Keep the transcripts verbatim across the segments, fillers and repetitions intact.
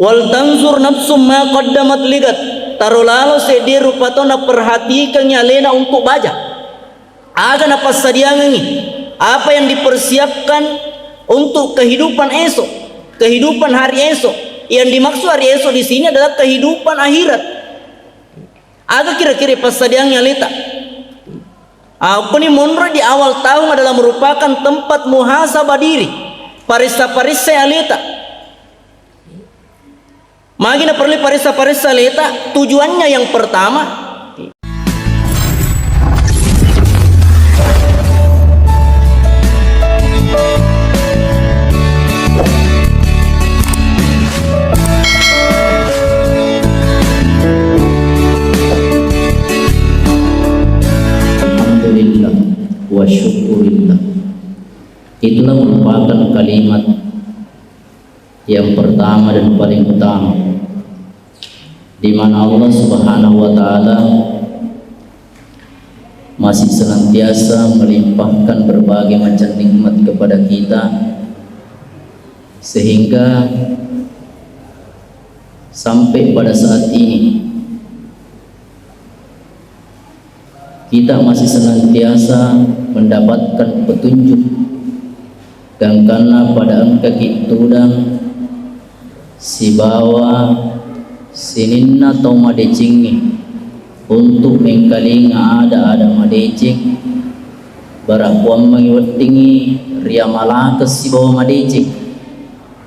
Wal tanzur nafsum ma qaddamat ligad. Taro lalo seddie rupa tau naperhatikangngi alena untuk baja. Aga napassadiangengngi, apa yang dipersiapkan untuk kehidupan esok, kehidupan hari esok. Yang dimaksud hari esok di sini adalah kehidupan akhirat. Aga kira-kira passadiangngi aleta? Apa ni monro di awal tahun adalah merupakan tempat muhasabah diri, paressa-paressa aleta. Magi naperlu paressa-paressa aleta? Tujuannya yang pertama, Alhamdulillah wa syukurillah. Itulah merupakan kalimat yang pertama dan paling utama, di mana Allah Subhanahu wa Ta'ala masih senantiasa melimpahkan berbagai macam nikmat kepada kita, sehingga sampai pada saat ini kita masih senantiasa mendapatkan petunjuk, gangkanna pada engkaki tudang sibawa sininna tau madecengnge untuk mengkalinga ada-ada madeceng, bara kuammengi weddingngi riamalakeng sibawa madeceng.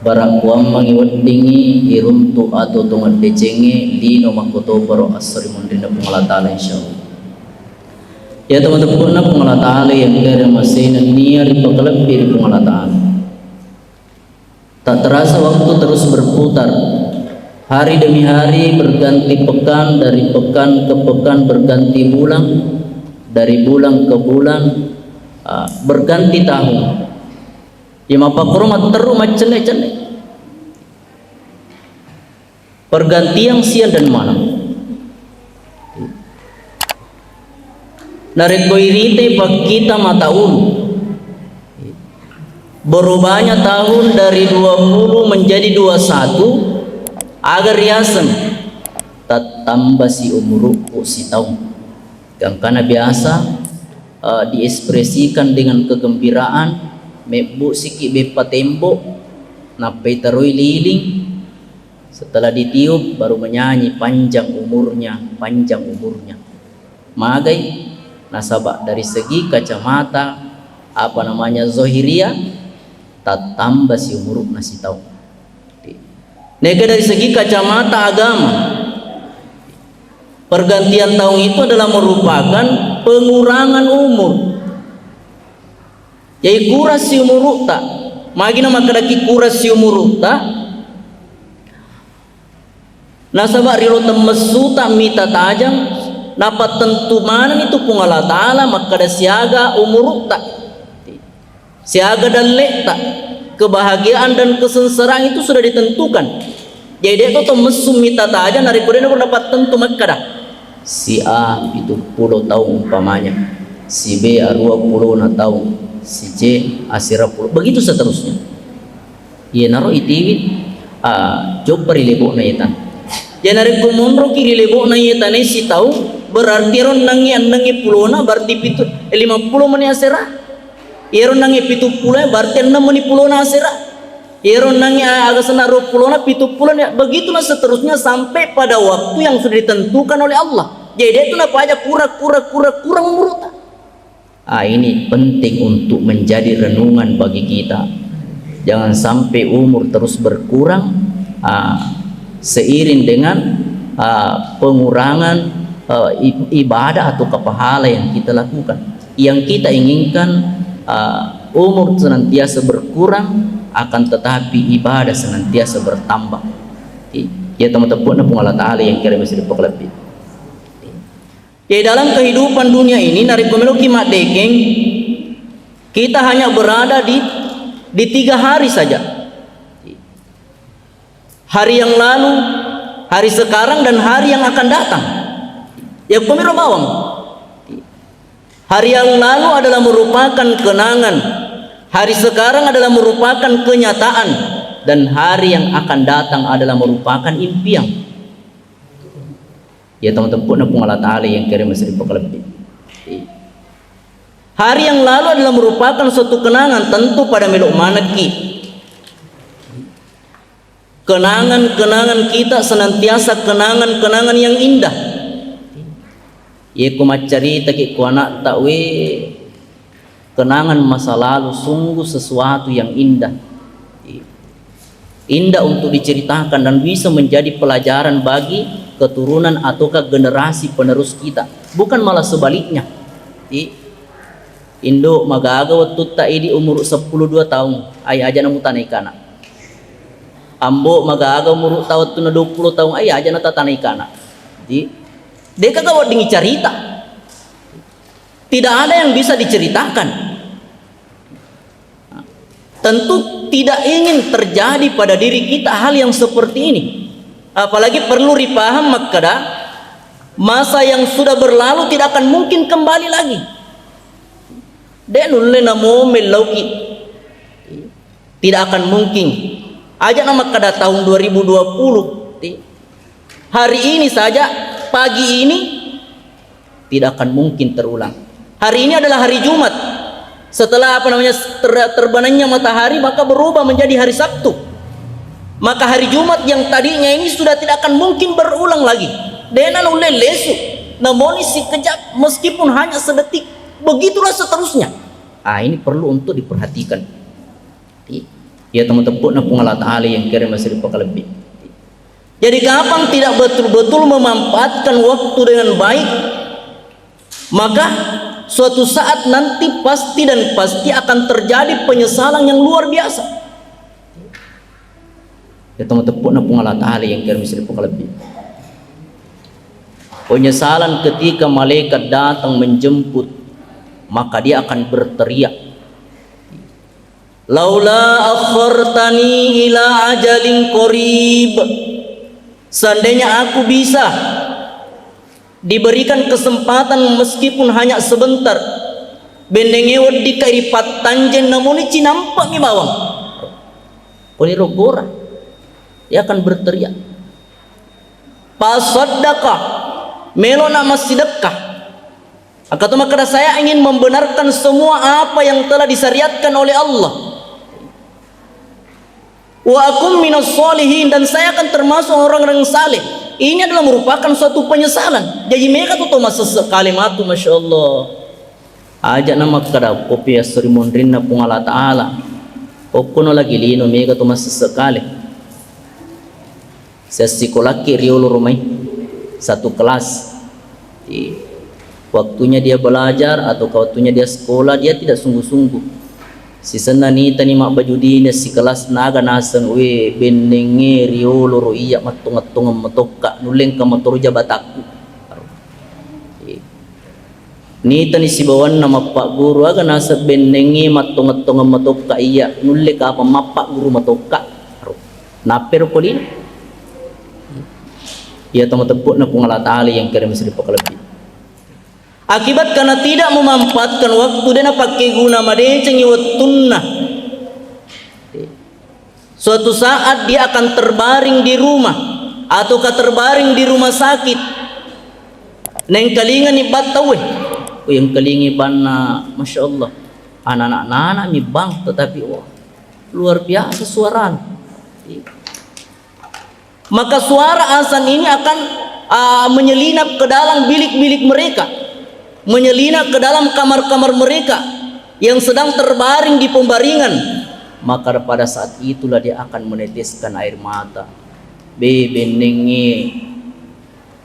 Bara kuammengi weddingngi iruntu atuo-tuongeng decengnge lino makkotoparo esso ri munrinna Puang Allah Ta'ala, insyaallah. Iya tomatoa, Puang Allah Ta'ala yang kere masena nia ripakalebbi ri Puang Allah Ta'ala. Tak terasa waktu terus berputar. Hari demi hari berganti pekan, dari pekan ke pekan berganti bulan, dari bulan ke bulan, ah, berganti tahun. Iya mappakkoro matteru maccenne-cenne. Pergantian siang dan malam. Narekko irite pakkita mata ulu, berubahnya tahun dari dua puluh menjadi dua puluh satu, aga riaseng tattambasi umurukku sitaung. Gangkana biasa, eh, diekspresikan dengan kegembiraan, mebbusiki beppa tembok, nappai teroi liling, setelah ditiup baru menyanyi, "Panjang umurnya, panjang umurnya." Magai, nasaba dari segi kacamata, apa namanya, zahiriah, tattambasi umurukna sitaung. Nega dari segi kacamata agama, pergantian tahun itu adalah merupakan pengurangan umur. Jadi kurang si umurukta. Magina makkedaki kurang si umurukta? Nasaba rilo temmessuta mita tajang, napattentu manenni tu Puang Allah Ta'ala makkeda siaga umurukta. Siaga dalle'ta, kebahagiaan dan kesengsaraan itu sudah ditentukan. Jadi, de' to, to messu mita tajang narekko de' napattentu makkeda, si A pitu pulo taung umpamanya, si B aruwa pulona taung, si C asera pulo, begitu seterusnya. Iyanaro itiwi, ah, joppa ri lebo'na iye tana. Jadi, narekko monroki ri lebo'na iye tanae sitaung, berarti ero ennengngi, ennengngi pulona, berarti pitu, eh, lima pulo meni asera. Iyaro ennengnge pitu pulo, berarti enneng meni pulona asera. Iyaro ennengnge, a-, aga senna ruwa pulona, pitu pulo, ya, begitulah seterusnya sampai pada waktu yang sudah ditentukan oleh Allah. Jadi, de' tu napaja kurang, kurang, kurang, kurang umurta. Ah, ini penting untuk menjadi renungan bagi kita. Jangan sampai umur terus berkurang, ah, seiring dengan, ah, pengurangan, ah, i-, ibadah atau pahala yang kita lakukan. Yang kita inginkan, ah, umur senantiasa berkurang, akan tetapi ibadah senantiasa bertambah. Iya, teman-teman, Puang Allah Ta'ala yang kira bisa dipakalebbi. Jadi, dalam kehidupan dunia ini, narekko meloki maddekeng, kita hanya berada di, di tiga hari saja. Hari yang lalu, hari sekarang, dan hari yang akan datang. Yakkomiro bawang. Hari yang lalu adalah merupakan kenangan. Hari sekarang adalah merupakan kenyataan. Dan hari yang akan datang adalah merupakan impian. Ya, tau teppu'na Puang Allah Ta'ala yang kere masri pakalebbi. Hari yang lalu adalah merupakan suatu kenangan, tentu pada melo manekki. Kenangan-kenangan kita senantiasa kenangan-kenangan yang indah. Yeko maccaritaki ko anakta, we, kenangan masa lalu sungguh sesuatu yang indah. Indah untuk diceritakan dan bisa menjadi pelajaran bagi keturunan ataukah generasi penerus kita. Bukan malah sebaliknya. Indo, magaga wettutta idi umuru seppulo dua taung, ai aja namutanai kana. Ambo, magaga umuru ta wettunna dua puluh taung, ai aja natatanai kana. Jadi, deka ga wedding carita. Tidak ada yang bisa diceritakan. Tentu tidak ingin terjadi pada diri kita hal yang seperti ini. Apalagi perlu dipaham makkeda, masa yang sudah berlalu tidak akan mungkin kembali lagi. De nulle namo mellauki. Tidak akan mungkin. Aja na makkeda tahun dua ribu dua puluh. Hari ini saja, pagi ini, tidak akan mungkin terulang. Hari ini adalah hari Jumat. Setelah, apa namanya, ter-, terbenamnya matahari, maka berubah menjadi hari Sabtu. Maka hari Jumat yang tadinya ini sudah tidak akan mungkin berulang lagi. Dena nulle lesu, namoni sekejap, meskipun hanya sedetik. Begitulah seterusnya. Ah, ini perlu untuk diperhatikan. Iya, teman tepuk na Puang Allah Ta'ala yang kere masih dipakalebbi. Jadi, kapan tidak betul-betul memanfaatkan waktu dengan baik, maka suatu saat nanti pasti dan pasti akan terjadi penyesalan yang luar biasa. Ya, teman tepuk na Puang Allah Ta'ala yang kere masih dipakalebbi. Penyesalan ketika malaikat datang menjemput, maka dia akan berteriak, "Laula akhartani ila ajalin qarib." Seandainya aku bisa diberikan kesempatan meskipun hanya sebentar, bennenge weddikka ripattanjeng namuni cinampe'mi bawang. Koni rogora, dia akan berteriak. Fasaddaqa, melona massidekka. Engka to makkeda, "Saya ingin membenarkan semua apa yang telah disyariatkan oleh Allah. Wa akum minas sholihin, dan saya akan termasuk orang-orang saleh." Ini adalah merupakan suatu penyesalan. Jadi, mega tu to masesse kale matu, Masya Allah. Aja na makkeda, "Kopi esso ri monrinna Puang Allah Ta'ala." Okkono lagi lino, mega tu masesse kale. Sessikolakki riolo romai, satu kelas. Di waktunya dia belajar atau waktunya dia sekolah, dia tidak sungguh-sungguh. Sisenna nitani mabbaju dinas sikelas, naga naseng, "We, bennengnge riolo ro iya mattongeng-tongeng matokka, nulle engka motoro jabatakku." Nitani sibawanna mappagguru, aga naseng bennengnge mattongeng-tongeng matokka iya, nulle kapang mappagguru matokka. Nappero ko lino. Iya to mateppu'na Puang Allah Ta'ala yang kere masri pakalebbi. Akibat karena tidak memanfaatkan waktu, dena pakkeguna madecengi wettunna. Suatu saat dia akan terbaring di rumah ataukah terbaring di rumah sakit. Nengkalingani bang tauwe. Oh, yang kalingi banna, Masya Allah. Anak-anak mi bang, tetapi, wah, luar biasa suaranya. Maka suara azan ini akan, ah, menyelinap ke dalam bilik-bilik mereka, menyelinap ke dalam kamar-kamar mereka yang sedang terbaring di pembaringan. Maka pada saat itulah dia akan meneteskan air mata. Be, bennengnge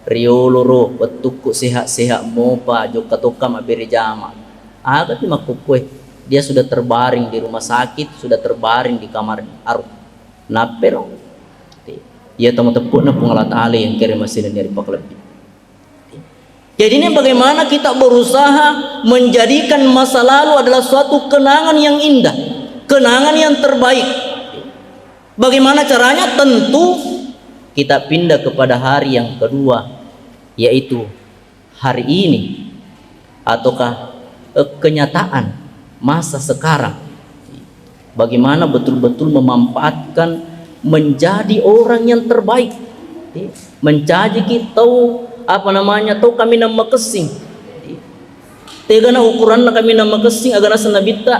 riolo ro, wettukku sehat-sehat mopa, jokka tokka mabbere jama. Aga tu makkukue, dia sudah terbaring di rumah sakit, sudah terbaring di kamar aru. Nappero. Iya to mateppu'na Puang Allah Ta'ala yang kere masina ri pakalebbi. Jadi, ini bagaimana kita berusaha menjadikan masa lalu adalah suatu kenangan yang indah, kenangan yang terbaik. Bagaimana caranya? Tentu kita pindah kepada hari yang kedua, yaitu hari ini, ataukah, eh, kenyataan masa sekarang. Bagaimana betul-betul memanfaatkan Menjadi orang yang terbaik. Iya. Mencajiki tau, apa namanya, tau kaminang makessing. Iya. Tegana ukuranna kaminang makessing, aga naseng Nabitta,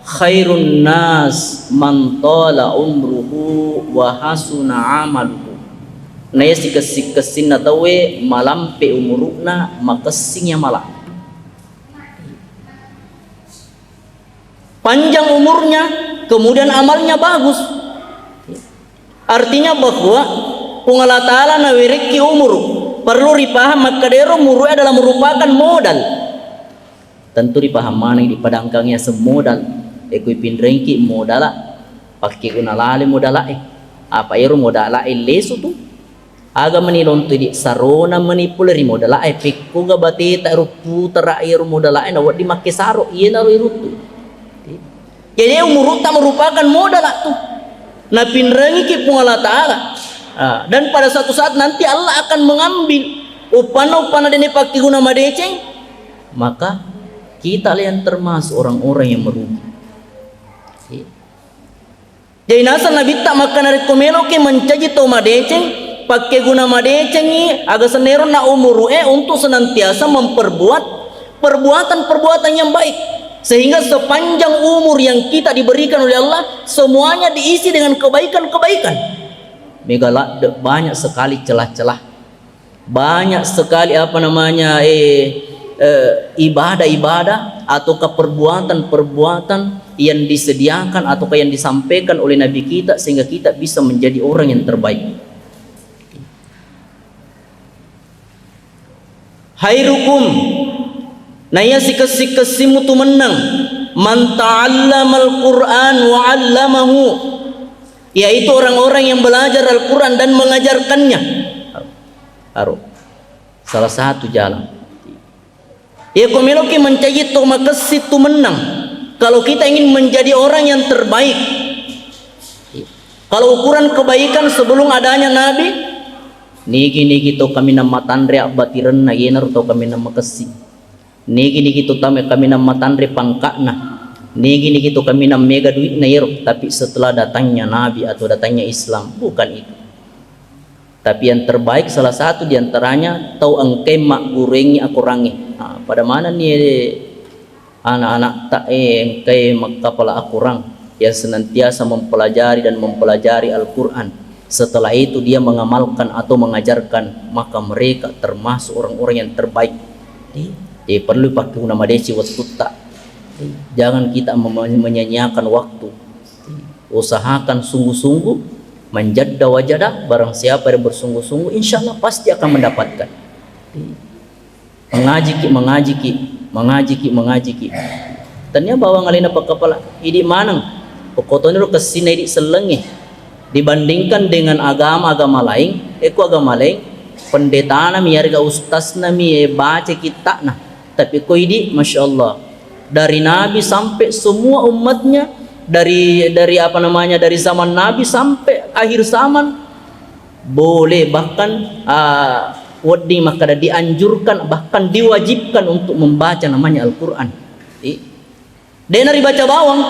"Khairun nas man tala umruhu wa hasuna amaluhu." Naiya sikessi-kessinna tauwe malampe umuru'na, makessing amala. Panjang umurnya, kemudian amalnya bagus. Artinya bahwa Puang Allah Ta'ala nawerekki umur. Perlu ripaham makkadero umur adalah merupakan modal. Tentu ripaham maneng di padangkang yaseng modal. Ekko ipinrengki modala, pakkeguna lale modala e. Apa ero modala e lesu tu? Aga meni lontu idi, sarona meni pole ri modala e, pekkoga bateta ero putara ero modala e, nawedding makkesaro, iyanaro iruttu. Jadi umurutta merupakan modal tu. Napinrengiki Puang Allah Ta'ala. Ah, dan pada suatu saat nanti Allah akan mengambil uppanna, uppanna dene pakkeguna madeceng, maka kita yang termasuk orang-orang yang merugi. Jadi naseng Nabitta makkeda, narekko meloki mancaji to madeceng, pakkeguna madecengi, aga senneronna umuru e untuk senantiasa memperbuat perbuatan-perbuatan yang baik. Sehingga sepanjang umur yang kita diberikan oleh Allah, semuanya diisi dengan kebaikan-kebaikan. Mega ladde banyak sekali celah-celah. Banyak sekali, apa namanya, eh, eh, ibadah-ibadah ataukah perbuatan-perbuatan yang disediakan ataukah yang disampaikan oleh Nabi kita sehingga kita bisa menjadi orang yang terbaik. Khairukum, naiya sikessi-kessimu tu mennang, man ta'allamal Qur'an wa 'allamahu, yaitu orang-orang yang belajar Al-Quran dan mengajarkannya. Aro. Salah satu jalan. Iya, ko meloki mancaji to makessi tu mennang. Kalau kita ingin menjadi orang yang terbaik, kalau ukuran kebaikan sebelum adanya Nabi, nigi-nigi to kaminang matanre abbatirenna, iyanaro to kaminang makessi. Nigi-nigi tu tame-, kaminang matanre pangka'na. Nigi-nigi tu kaminang mega duitna iyaro. Tapi setelah datangnya Nabi atau datangnya Islam, bukan itu. Tapi yang terbaik salah satu di antaranya tau engkai magguruengngi akorangnge. Nah, pada manenni anak-anakta, eh, engkai makkapala akorang yang senantiasa mempelajari dan mempelajari Al-Quran. Setelah itu dia mengamalkan atau mengajarkan, maka mereka termasuk orang-orang yang terbaik. Jadi, perlu pakkeguna madeceng wettutta. Jangan kita mem-, menyia-nyiakan waktu. Usahakan sungguh-sungguh, manjadda wajada, barang siapa yang bersungguh-sungguh, insya Allah pasti akan mendapatkan. Mengajiki, mengajiki, mengajiki, mengajiki. Tennia bawang alena pakkapala, idi maneng. Pokkotoniro kessina idi sellengnge. Dibandingkan dengan agama-agama lain, eko agama lain, pendetana mi, yarega ustazna mi, eh, baca kitta'na. Tapi ko idi, masya Allah, dari Nabi sampai semua umatnya, dari, dari apa namanya, dari zaman Nabi sampai akhir zaman, boleh, bahkan, ah, wedding makkada dianjurkan, bahkan diwajibkan untuk membaca namanya Al-Quran. I-, de'na ribaca bawang.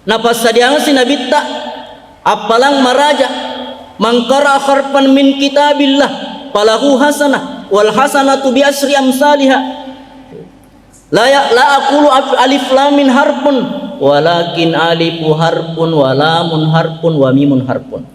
Napassadiangsi Nabitta appalang maraja, "Man qara'a harfan min kitabillah falahu hasanah, wal hasanatu bi asyri amsaliha." La ya, la aqulu af-, alif lam min harfun, walakin alifu harfun, wa lamun harfun, wa mimun harfun.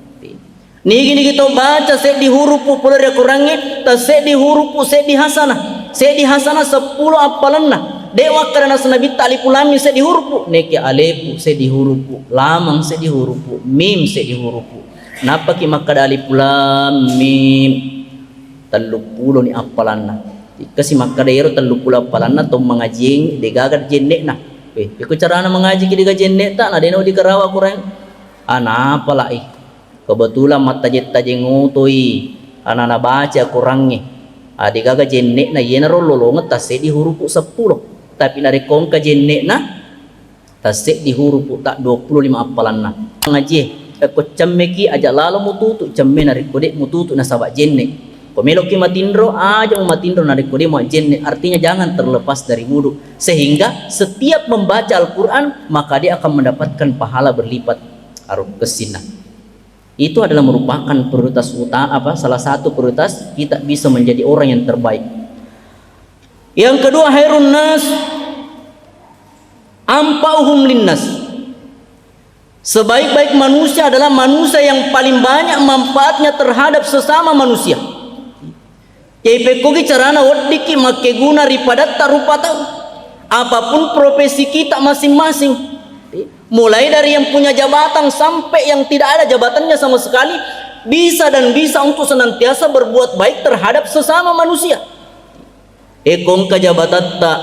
Nigi-nigi to baca seddi hurupu pole ri Akorangnge, tasseddi hurupu seddi hasanah, seddi hasanah seppulo appalanna. De' wakkada naseng Nabitta alifu lam mim seddi hurupu, nekke alifu seddi hurupu, lamang seddi hurupu, mim seddi hurupu. Nappaki makkada alifu lam mim, telluppuloni appalanna. Ikkasi makkada iyaro telluppuloni appalanna to mangajieng degaga jenne'na. Weh, iko carana mangajiki dega jenne'ta, na de'na dikarawa Akorang. Anapalai. Kebetulan mattajeng-tajeng otoi, anana baca Akorangnge. Ah, degaga jenne'na, iyanaro lolongeng tasseddi hurupu seppulo. Tapi narekko engka jenne'na, tasseddi hurupu ta duappulo lima appalanna. Ngajie, ko cemmeki aja lalo mututu cemme narekko de' mututu nasaba jenne'. Ko meloki matinro, aja mumatinro narekko de' muajjenne'. Artinya jangan terlepas dari wudu. Sehingga setiap membaca Al-Quran, maka dia akan mendapatkan pahala berlipat. Aro kessinna. Itu adalah merupakan prioritas utama, apa, salah satu prioritas kita bisa menjadi orang yang terbaik. Yang kedua, khairun nas anfa'uhum linnas. Sebaik-baik manusia adalah manusia yang paling banyak manfaatnya terhadap sesama manusia. Jadi pekkogi carana weddikki makkeguna ri padatta rupa tau. Apapun profesi kita masing-masing. Mulai dari yang punya jabatan sampai yang tidak ada jabatannya sama sekali, bisa dan bisa untuk senantiasa berbuat baik terhadap sesama manusia. Eko engka jabatatta,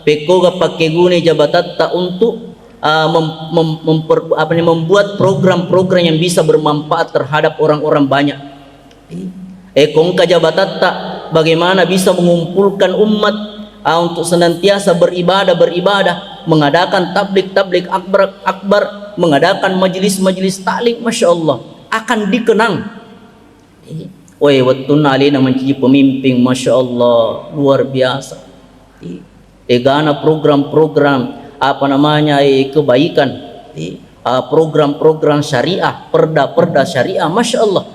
pekkoga pakkeguna jabatatta untuk, ah, mem-, mem-, memper-, apa nih, membuat program-program yang bisa bermanfaat terhadap orang-orang banyak. Eko engka jabatatta, bagaimana bisa mengumpulkan umat, ah, untuk senantiasa beribadah, beribadah, mengadakan tablik-tablik akbar, akbar, mengadakan majelis-majelis taklim, masya Allah, akan dikenang. Woi, wettunna alena menjadi pemimpin, masya Allah, luar biasa. Egana program-program, apa namanya, eh, kebaikan, ah, program-program syariah, perda-perda syariah, masya Allah.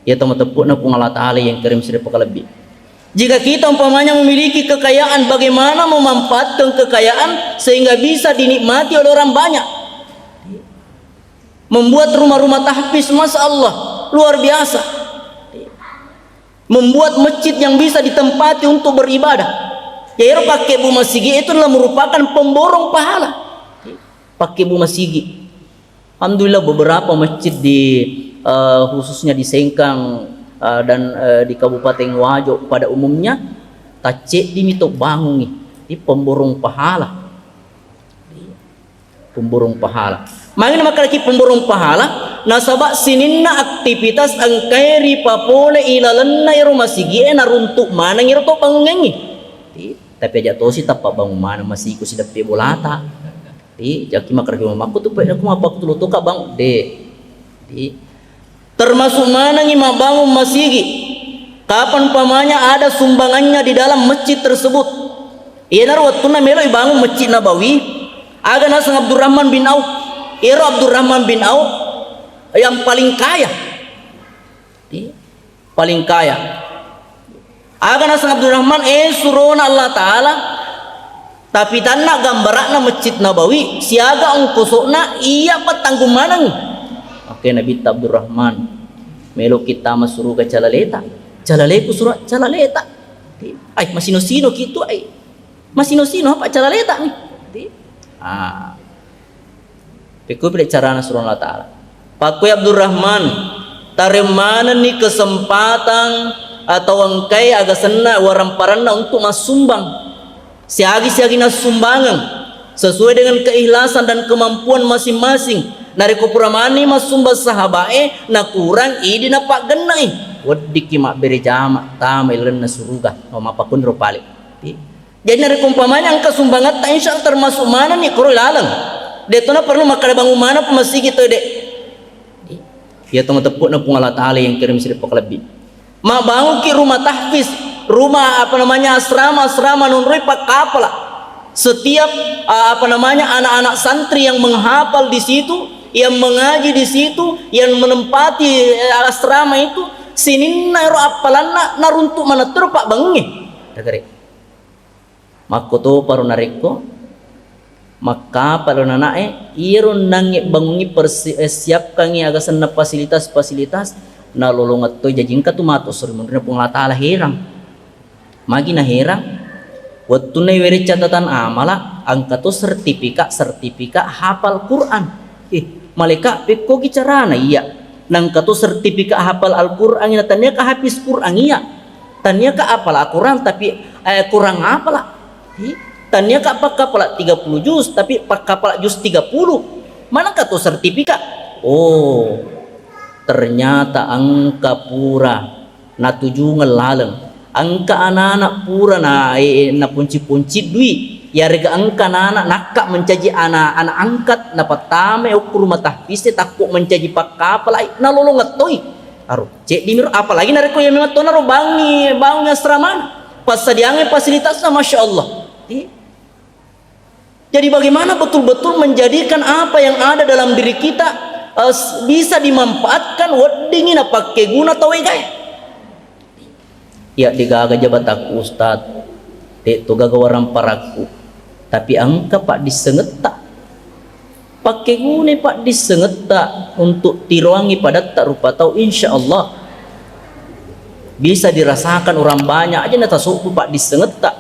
Iya, teman tepukna Puang Allah Ta'ala yang kirim seribu kalebbi. Jika kita umpamanya memiliki kekayaan, bagaimana memanfaatkan kekayaan sehingga bisa dinikmati oleh orang banyak? Membuat rumah-rumah tahfiz, masya Allah, luar biasa. Membuat masjid yang bisa ditempati untuk beribadah. Ya, ero pakkebbu masigi itu adalah merupakan pemborong pahala. Pakkebbu masigi. Alhamdulillah, beberapa masjid di, eh, khususnya di Sengkang, eh, dan, eh, di Kabupaten Wajo pada umumnya, tacceddimi to bangungi. Ini pemborong pahala. Pemborong pahala. Magi namakkadaki pemborong pahala? Nasaba sininna aktivitas engkae ripapole ilalenna ero masigie naruntuk maneng ero to bangungengngi. Tapi aja tosi tappa bangun maneng masigi ko sideppe bolata. Ti, jaki makkadaki mamakku tu pe aku mapakku tu lotoka bang de. Ti, termasuk manengi mabbangun masigi. Kapan umpamanya ada sumbangannya di dalam masjid tersebut. Iyanaro wettunna melo ibangun Masjid Nabawi, aga naseng Abdurrahman bin Auf. Iyaro Abdurrahman bin Auf yang paling kaya. Ti, paling kaya. Aga naseng Abdurrahman, eh, surona Allah Ta'ala, tapi tanna gambara'na Masjid Nabawi, siaga ongkosokna, iya pattanggung maneng. Oke, Nabitta Abdurrahman, melo kita masuruga calaleta. Calaleku sura-, calaleta. Ai, masino-sino kitu, ai. Masino-sino apa calaleta ni. Ah. Pekko pede carana surona Allah Ta'ala. Pakkoi Abdurrahman, tareng manenni kesempatan atau engkai agasenna waramparanna untuk massumbang. Siagi-siagi nassumbangeng sesuai dengan keikhlasan dan kemampuan masing-masing. Narekko pura mani massumbang sahabae, nakurang idi napaggennai, weddikki mabbere jama tama ilalenna suruga. Oh, mapakkuniro pale. Jadi narekko umpamanya engka sumbangatta, insya Allah termasuk manenni koro laleng. De'tona perlu makkada bangun maneng masigi toi de. Iya to mateppu'na Puang Allah Ta'ala yang kirim seribu kalebbi. Mabbangungki rumah tahfiz, rumah apa namanya, asrama, asrama nonroi pakkapala. Setiap, ah, apa namanya, anak-anak santri yang menghafal di situ, yang mengaji di situ, yang menempati, eh, asrama itu, sininna ero appalanna naruntuk manettoro pabbangungnge. Dagare. Makkotoparo narekko makkapalo nanae, iyaro nangnge bangungi persi-, eh, siapkangi agasenna fasilitas-fasilitas, nalolongeng toi. Jaji engka tu mato sori munrinna Puang Allah Ta'ala herang. Magi naherang? Wettunna iwereng catatan amala, engka to sertifikat-sertifikat hafal Quran. Eh, maleka pekkogi carana iya. Nangka to sertifikat hafal Al-Quran, na taniaka hafiz Quran iya. Taniaka apala Quran tapi, eh, kurang apala. Ih, taniaka pakkapala tiga puluh juz tapi pakkapala juz tiga puluh. Manengka to sertifikat? Oh, ternyata engka pura natujungeng laleng. Engka anak-anak pura na, eh, napunci-punci dui. Yarega engka anak-anak nakka mencaji anak, anak angkat, napattamai okko rumah tahfiz e, takko mencaji pakkapalai, nalolongeng toi. Aro, ceddimi ro, apalagi narekko iya memang tonaro bangi, bangi asramana. Passadiangngi fasilitasna, masya Allah. Iya. Jadi bagaimana betul-betul menjadikan apa yang ada dalam diri kita, As-, bisa dimanfaatkan weddingngi napakkeguna tau egae. Iya, degaga jabatakku, Ustaz. De'to gaga waramparakku. Tapi engka paddissengetta. Pakkegunai paddissengetta untuk tiroangngi padatta rupa tau, insya Allah. Bisa dirasakan orang banyak aja natasubbu paddissengetta.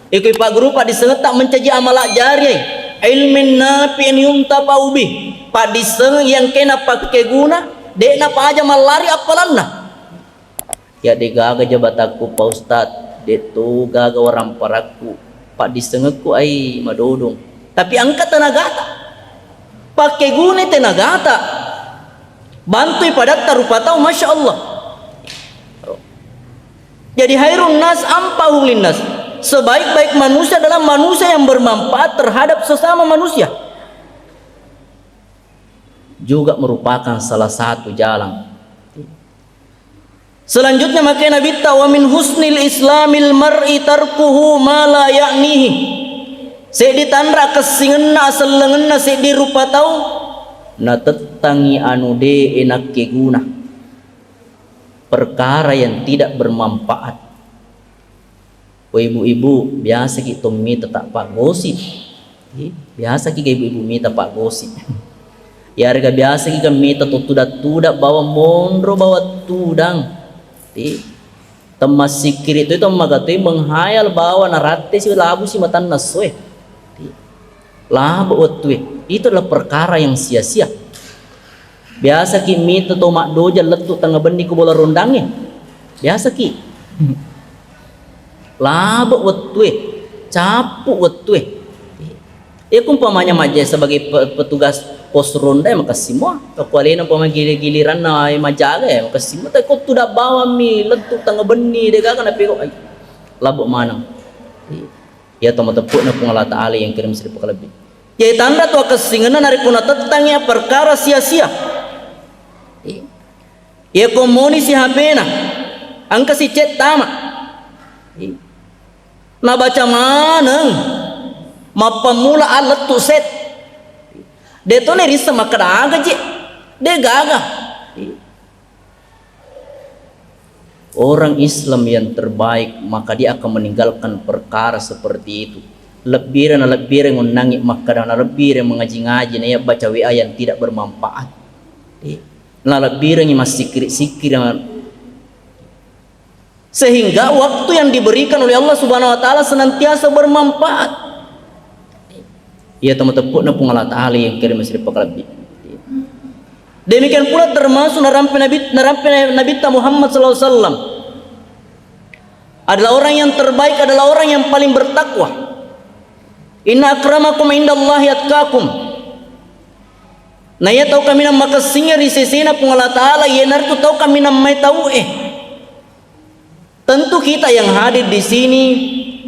Iko ipagguru paddissengetta mencaji amala jariah, ilmin nafi'in yuntafa'u bih. Paddissengeng yang kena pakkeguna, de'na paja mallari appalanna. Ya, degaga jabatakku, Pak Ustaz, de'to gaga waramparakku, paddissengekku ai madodong. Tapi engka tenagata. Pakkeguni tenagata. Bantui padatta rupa tau, Masya Allah. Jadi khairun nas anfa'uhum linnas. Sebaik-baik manusia adalah manusia yang bermanfaat terhadap sesama manusia. Juga merupakan salah satu jalan. Selanjutnya, makkeda Nabitta, "Wa min husnil islamil mar'i tarkuhu ma la ya'nihi." Seddi tanra kessingenna, asellengenna seddi rupa tau, natettangi anu de'e nakkeguna, perkara yang tidak bermanfaat. Woi ibu-ibu, biasaki to mita ta paggosip. Ih, biasaki ga ibu-ibu mita paggosip. Iyarega biasaki ga mita to tuda-tuda bawang monro bawang tudang. Ih, temmassikkiri to, temmaga to menghayal bawa naratte si labu si matanna essoe. Ih. Labe wettue. Itu adalah perkara yang sia-sia. Biasaki mita to maddoja lettu tengnga benni ko bola rondangnge. Biasaki. Labe wettue, cappu wettue. Iya ko umpamanya majjai sebagai pe-, petugas pos ronda, ya makessing mua. Ko alena umpama gili-, giliranna, eh, majaga, ya makessing mua. Tapi ko tudang bawammi lettu tengnga benni, degaga napigau, ai, labe maneng. Iya. Iya to mateppe'na Puang Allah Ta'ala yang kirim seribu kalebbi. Jadi tanra tu akessingenna narekko natettangi perkara sia-sia. Iya ko moni si H P-na, engka si chat tama. Iya. Nabaca maneng, mappammula allettu set. De'to nerisseng makkeda aga je. De'gaga. Iya. Orang Islam yang terbaik, maka dia akan meninggalkan perkara seperti itu. Lebbireng, nalebbireng unnangi makkada, nalebbireng mengaji-ngaji, na iya baca W A yang tidak bermanfaat. Iya. Nalebbirengi massikkiri-sikkiri. Sehingga waktu yang diberikan oleh Allah Subhanahu wa Ta'ala senantiasa bermanfaat. Iya to mateppe'na Puang Allah Ta'ala yang kirim seribu kalebbi. Demikian pula termasuk narampe Nabi, narampe Nabitta Muhammad sallallahu alaihi wasallam adalah orang yang terbaik, adalah orang yang paling bertakwa. "Inna akramakum indallahi atqakum." Na iya tau kaminang makessingnge ri sesena Puang Allah Ta'ala, iyanaritu tau kaminang mai tau'e. Tentu kita yang hadir di sini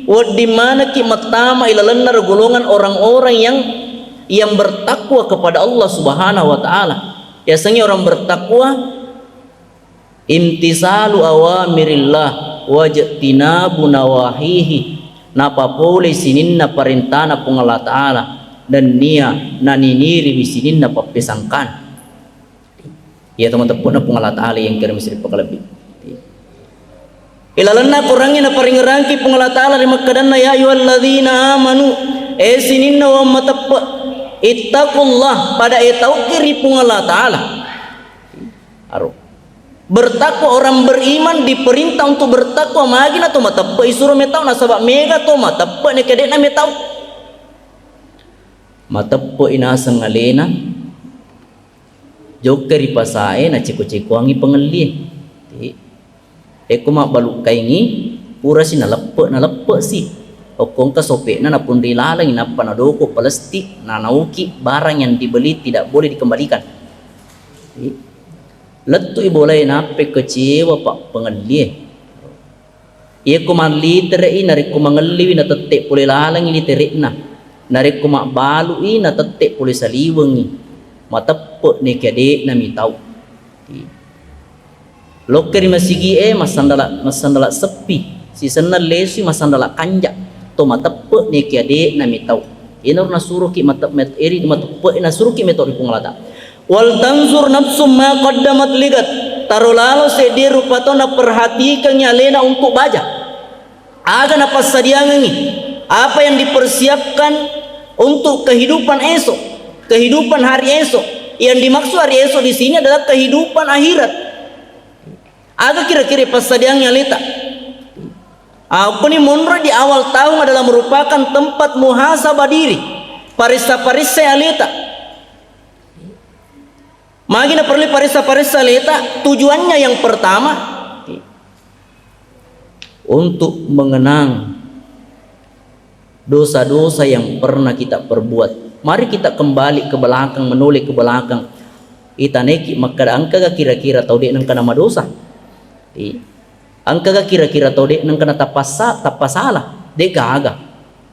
wedding manekki mattama ilalenna ro golongan orang-orang yang, yang bertakwa kepada Allah Subhanahu wa Ta'ala. Yasengnge orang bertakwa, imtisalu awamirillah wajtinabu nawahihi, napapole sininna parentana Puang Allah Ta'ala, nennia naniniriwi sininna pappesangkana. Iya to mateppe'na Puang Allah Ta'ala yang kirim seribu kalebbi. Ilalenna Qurangnge naparingerangki Puang Allah Ta'ala ri makkadanna, "Ya ayyuhalladzina amanu," e sininna wong mateppe, "ittaqullah," pada e tauki ri Puang Allah Ta'ala. Aro. Bertakwa, orang beriman diperintah untuk bertakwa, magi na to mateppe isuro metau, nasaba mega to mateppe neke de'na metau. Mateppe inaseng alena, jokka ri pasae, naceko-cekoangngi pangellie. Ti. Ekko mabbalukkaingi, purasi naleppe, naleppe'si. Okko engka sope'na napunri lalengngi, nappa nadoko palesti, nanauki barang yang dibeli tidak boleh dikembalikan. Ti. Lettu'i bolae, nappa kecewa pa pangellie. Iyako mallitere'i, narekko mangelliwi, natette pole lalengngi litere'na. Narekko mabbalu'i, natette pole saliwengngi. Mateppe' nekia de'na mitau. Lokke ri masigi'e, massandala, massandala seppi. Sisenna lesui, massandala kanja. To mateppe' nekia de'na mitau. Enaro nasuroki mate-, met-, eri mateppe', nasuroki metau ri Puang Allah Ta'ala. Wal tanzur nafsum ma qaddamat ligad. Taro lalo seddie rupa tau naperhatikangngi alena untuk baja. Aga napassadiangengngi, apa yang dipersiapkan untuk kehidupan esok, kehidupan hari esok. Yang dimaksud hari esok di sini adalah kehidupan akhirat. Aga kira-kira passadiangngi aleta? Ah, okkoni monro di awal tahun adalah merupakan tempat muhasabah diri, paressa-paressa aleta. Magi naperlu paressa-paressa aleta? Tujuannya yang pertama, untuk mengenang dosa-dosa yang pernah kita perbuat. Mari kita kembali ke belakang, menoleh ke belakang. Itaneki makkeda, engkaga kira-kira tau de' nengka namadosa? I. Engkaga kira-kira tau de' nengka natappasa-, tappasala? De' gaga.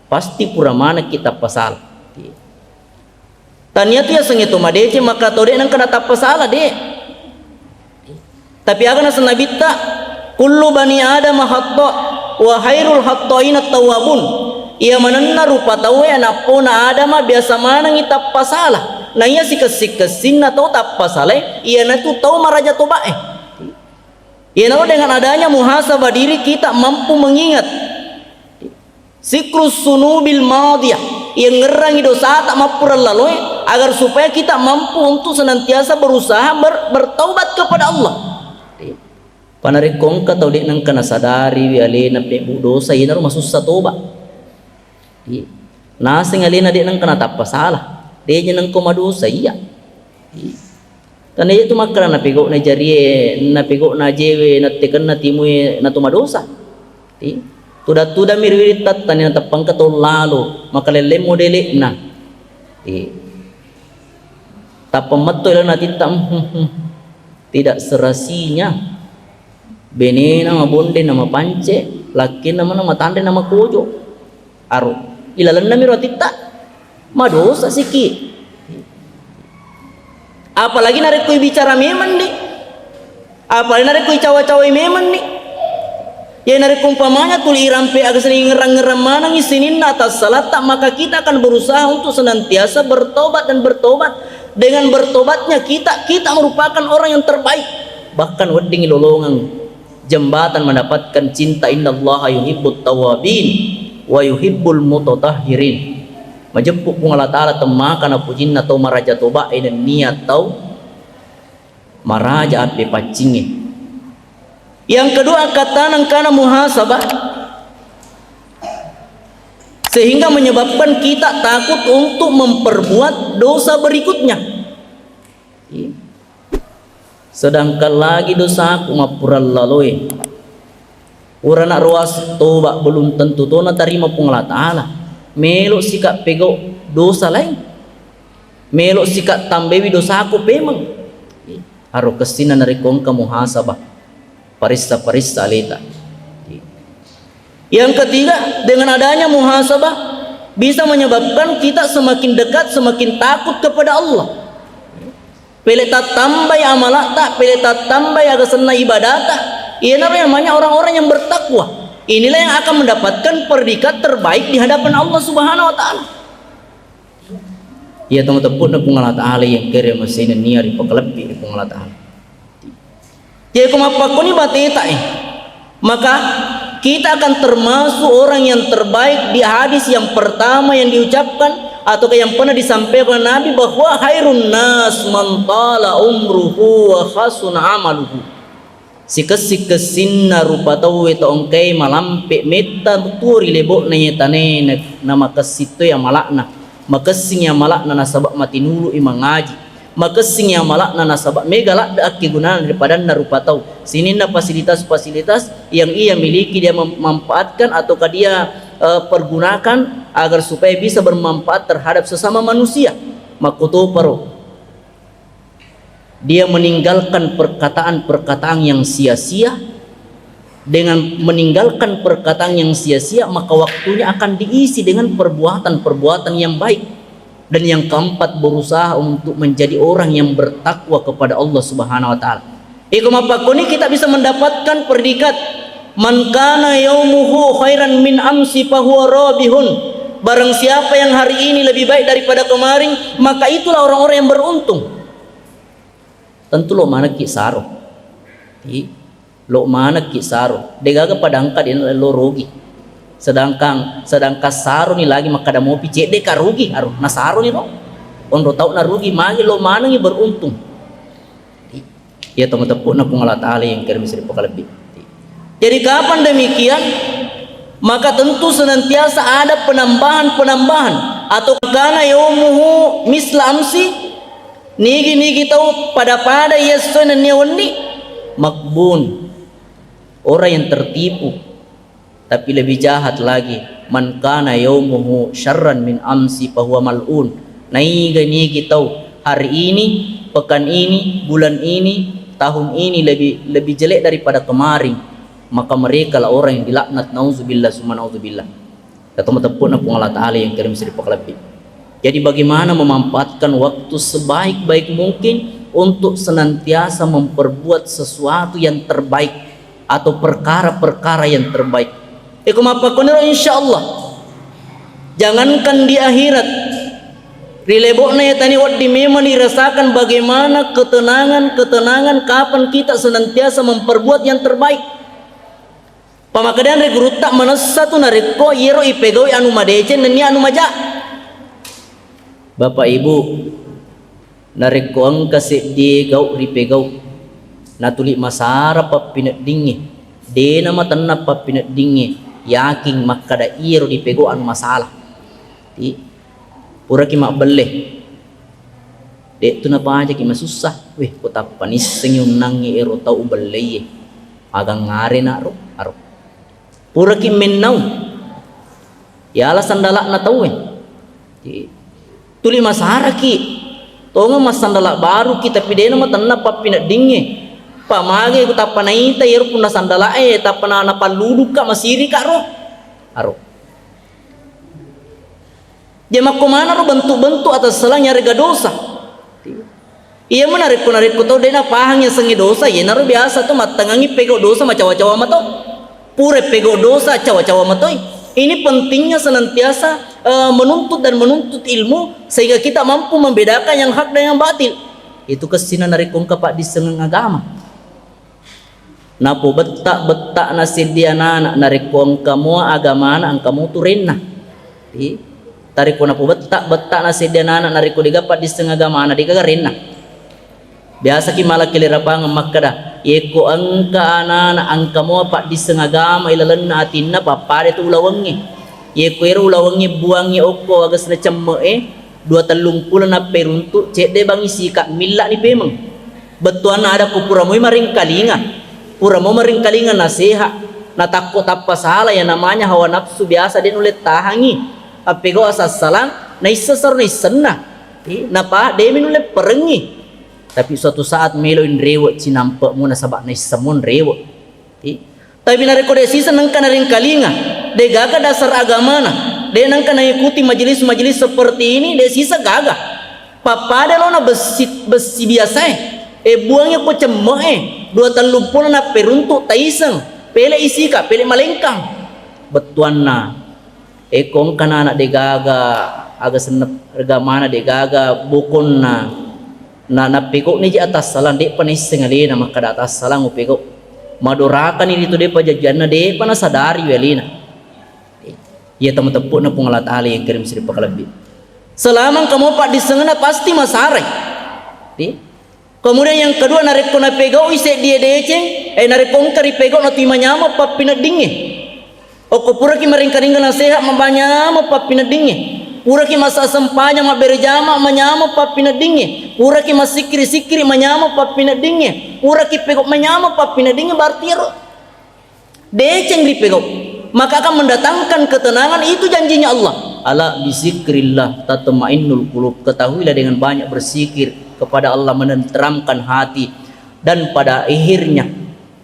Pasti pura manekki tappasala. I. Tania tu yasengnge to madeceng maka tau de' nengka natappasala, de'. Tapi aga naseng Nabitta, "Kullu bani Adam khata, wa khairul khata'ina tawwabun." Iya manenna rupa tauwe anappona Adama biasa manengngi tappasala. Na iya sikessi-kessinna tau tappasalae, iyanatu tau maraja toba'e. Iyanaro dengan adanya muhasabah diri kita mampu mengingat. Zikrus sunubil madiyah, iyangngerrangi dosata mappura laloe, agar supaya kita mampu untuk senantiasa berusaha ber-, bertaubat kepada Allah. Panarekko engka tau de' nengka nasadariwi alena pebbu dosa, iyanaro masussa toba. Naseng alena de' nengka natappa salah, de' je nengka madosa, iya. Tania tu makkeda napego'na jarie, napego'na ajewe, nattekenna timue, natu madosa. Ti. Tudang-tudang mi ri wiring tattani natappa engka tau lalo, makalelleng modele'na. Ti. Tappa metto ilana titta, tidak serasinya. Benena mabonde namapance, lakkenna mana matanre namakojo. Aro, ilalenna miro atitta. Madosa siki. Apalagi narekko ibicara memang ni. Apalagi narekko icawa-cawai memang ni. Ya narekko umpamanya tuli irampe aga seni ngerang-ngerang manengi sininna atassalatta, maka kita akan berusaha untuk senantiasa bertobat dan bertobat. Dengan bertobatnya kita, kita merupakan orang yang terbaik. Bahkan wedding lolongang jembatan mendapatkan cinta, innallaha yuhibbut tawwabin wa yuhibbul mutatahhirin. Majeppu Puang Allah Ta'ala temmaka napujinna tau maraja toba e nennia tau maraja appe paccingnge. Yang kedua, akkattana engkana muhasabah sehingga menyebabkan kita takut untuk memperbuat dosa berikutnya. Sedangkan lagi dosaku mappura laloe. Urana ruas toba belum tentu to natarima Puang Allah Ta'ala. Melo sika pegau dosa lain. Melo sika tambewi dosaku pemeng. Aro kessinna narekko engka muhasabah. Parissa-parissa aleta. Yang ketiga, dengan adanya muhasabah bisa menyebabkan kita semakin dekat, semakin takut kepada Allah. Pele tattambai amalata, pele tattambai aga senna ibadata. Iyanaro yang namanya orang-orang yang bertakwa. Inilah yang akan mendapatkan predikat terbaik di hadapan Allah Subhanahu wa Ta'ala. Iya tau mateppu'na Puang Allah Ta'ala yang kere masena nia ripakalebbi ri Puang Allah Ta'ala. Jadi ko mappakkoni bateta e, maka kita akan termasuk orang yang terbaik di hadis yang pertama yang diucapkan atau yang pernah disampaikan Nabi, bahwa khairun nas man tala umruhu wa hasuna amaluhu. Sikessi-kessinna rupa tauwe to engkae malampe metta tuo ri lebo'na iye tanae na, namakessi toi amala'na. Makessing amala'na nasaba matinulu'i mangaji. Makessing amala'na nasaba mega ladde akkegunana ri padanna rupa tau. Sininna fasilitas-fasilitas yang ia miliki dia mem-, manfaatkan ataukah dia, eh, pergunakan agar supaya bisa bermanfaat terhadap sesama manusia. Makkutoparo dia meninggalkan perkataan-perkataan yang sia-sia. Dengan meninggalkan perkataan yang sia-sia, maka waktunya akan diisi dengan perbuatan-perbuatan yang baik. Dan yang keempat, berusaha untuk menjadi orang yang bertakwa kepada Allah Subhanahu wa Ta'ala. Iko mappakkoni kita bisa mendapatkan predikat, "Man kana yaumuhu khairan min amsi fahuwa rabihun." Barang siapa yang hari ini lebih baik daripada kemarin, maka itulah orang-orang yang beruntung. Tentu lo manekki saro. Ti, lo manekki saro. Degaga pada engka de lo rugi. Sedangkan, sedangkan saroni lagi makkada mopi cedde ka rugi, aro. Nasaroni ro. Onro tau na rugi, magi lo manengi beruntung. Iya to mateppu'na Puang Allah Ta'ala yang kirim seri pakalebbi. Jadi kapan demikian, maka tentu senantiasa ada penambahan-penambahan. Atau kana yaumuhu misla amsi, nigi-nigi tau pada-pada iya essoe nennia wenni, makbun. Orang yang tertipu. Tapi lebih jahat lagi, man kana yaumuhu syarran min amsi fahuwa mal'un. Naiga-nigi tau hari ini, pekan ini, bulan ini, tahun ini lebih, lebih jelek daripada kemarin, maka mereka lah orang yang dilaknat, nauzubillah summa nauzubillah. Kata mateppu'na Puang Allah Ta'ala yang kirim seri pakalebbi. Jadi bagaimana memanfaatkan waktu sebaik-baik mungkin untuk senantiasa memperbuat sesuatu yang terbaik atau perkara-perkara yang terbaik. Eko mappakkoniro, insya Allah, jangankan di akhirat, ri lebo'na ya tani wedding memang dirasakan bagaimana ketenangan-ketenangan kapan kita senantiasa memperbuat yang terbaik. Pamakkedan ri gurutta, manessa tu narekko iyaro ipegau'i anu madeceng nennia anu maja. Bapak Ibu, narekko engka seddie gau ripegau, natuli masara pappineddingnge, dena matenna pappineddingnge, yakin makkada iyaro dipegau anu masalah. Ti, puraki mabbelle. De'tu napajaki masussa. Weh, ko tappa nissengngi unnangngi ero tau ubelleiye. Magang arena ro, aro. Puraki mennau. Yala sandala'na tauwe. Tuli masaraki. Tongeng massandala baruki, tapi de'na matenna pappineddingnge. Pamage ko tappa naita ero punna sandala'e, tappa na-, napalludukka masirika ro. Aro. Jadi makko manaro bentuk-bentuk atassalang yarega dosa. Iya mo narekko, narekko tau de' napahang yasengnge dosa, iyanaro biasa to mattengngangi pegau dosa macawa-cawa mato. Pura pegau dosa cawa-cawa matoi. Ini pentingnya senantiasa, eh, menuntut dan menuntut ilmu sehingga kita mampu membedakan yang hak dan yang batil. Itu kessina narekko engka paddissengeng agama. Napobetta-betta'na seddi anana, narekko engka mua agamana, engka mutu renna. Ih, tarekko napobetta-betta'na seddi anana, narekko de'ga paddisseng agamana, de'gaga renna. Biasaki mala kelerapangeng makkeda, yekko engka anana, engka mua paddisseng agama ilalenna atinna, pappada tu ulawengnge. Yekko ero ulawengnge buangngi okko agasna cemme'e, dua tellung pulo napperuntu, cedde bangngi sika milla'ni pemeng. Bettuanna ada ko pura moi maringkalinga, pura mo maringkalinga naseha, natakko tappa sala, iya namanya hawa nafsu biasa de' nulle tahangi. Appegau asassalang, naisseng saro naissenna. Ti, napa de'mi nulle perengngi. Tapi suatu saat melo inrewe cinampe'mu nasaba naisseng mo nrewe. Ti. Tapi narekko de' siseng nengka naringkalinga, de'gaga dasar agamana, de' nengka naikuti majelis-majelis seperti ini, de' siseng gaga. Pappada lona bessi, bessi biasae. E buangngi ko cemme'e, dua tellung pulo napperuntu taiseng, pele isika, pele malengkang. Bettuanna. Eko engka nana de'gaga, aga sennep regamana de'gaga bokonna, na, napegau'ni je atassalang, de'pa naisseng alena makkada atassalang upegau. Madorakani ritu de'pa jajianna, de'pa nasadari alena. Iya tau mateppu'na Puang Allah Ta'ala yang kirim seri pakalebbi. Selama engka mo paddissengenna pasti masarai. Di? Kemudian yang kedua, narekko napegau'i seddie deceng, eh, narekko engka ripegau natui manyameng pappineddingnge. Okko puraki maringkaringga naseha, manyameng pappineddingnge. Puraki massa sempajang, mabbere jama, manyameng pappineddingnge. Puraki massikkiri-sikkiri, manyameng pappineddingnge. Puraki pegau, manyameng pappineddingnge, berarti ero deceng ripegau, maka akan mendatangkan ketenangan. Itu janjinya Allah. Ala bizikrillah tatmainnul qulub. Ketahuilah, dengan banyak berzikir kepada Allah menenteramkan hati. Dan pada akhirnya,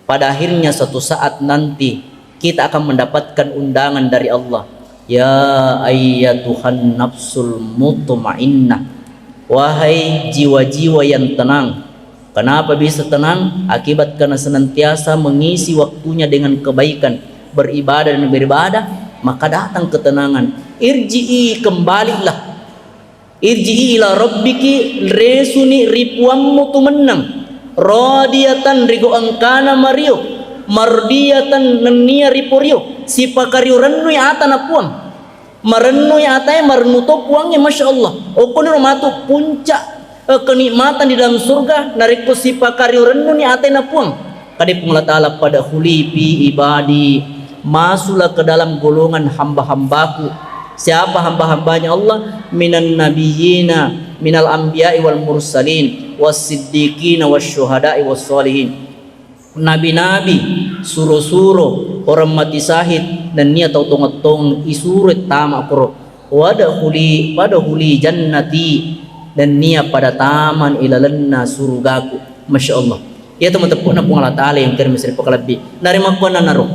pada akhirnya suatu saat nanti kita akan mendapatkan undangan dari Allah. Ya ayyatuhan nafsul mutmainnah. Wahai jiwa-jiwa yang tenang. Kenapa bisa tenang? Akibat karena senantiasa mengisi waktunya dengan kebaikan, beribadah dan beribadah, maka datang ketenangan. Irji'i, kembalilah. Irji'i ila rabbiki, resuni ri Puammu tu mennang. Radiyatan, rigo engkana mario, mardiyatan, nennia riporio, sipakario rennui atana Puang. Marennui atae, marennu to Puangnge, Masya Allah. Okkoniro matu puncak, eh, kenikmatan di dalam surga, narekko sipakario rennuni ataena Puang. Kade Puang Allah Ta'ala, "Fadkhuli fi ibadi," masuklah ke dalam golongan hamba-hambaku. Siapa hamba-hambanya Allah? "Minan nabiyina, minal anbiya'i wal mursalin, was siddiqina was syuhada'i was sholihin." Nabi-nabi, suro-suro, orang mati syahid, nennia tau tongeng-tongeng isuro tama koro. "Wadkhuli, fadkhuli jannati," nennia pada taman ilalenna surugaku. Masya Allah. Iya to mateppu'na Puang Allah Ta'ala yang terima seri pakalebbi. Narimakkuannanaro.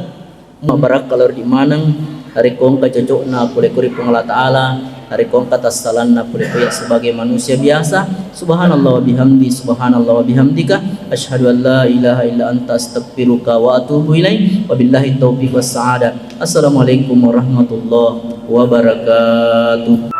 Mabarakka lao ri maneng, narekko engka cocokna pole ko ri Puang Allah Ta'ala, narekko engka tassalanna pole ko iya sebagai manusia biasa. Subhanallah wa bihamdi, subhanallah wa bihamdika, asyhadu an la ilaha illa anta, astaghfiruka wa atubu ilaik. Wabillahi taufiq was sa'adah. Assalamualaikum warahmatullahi wabarakatuh.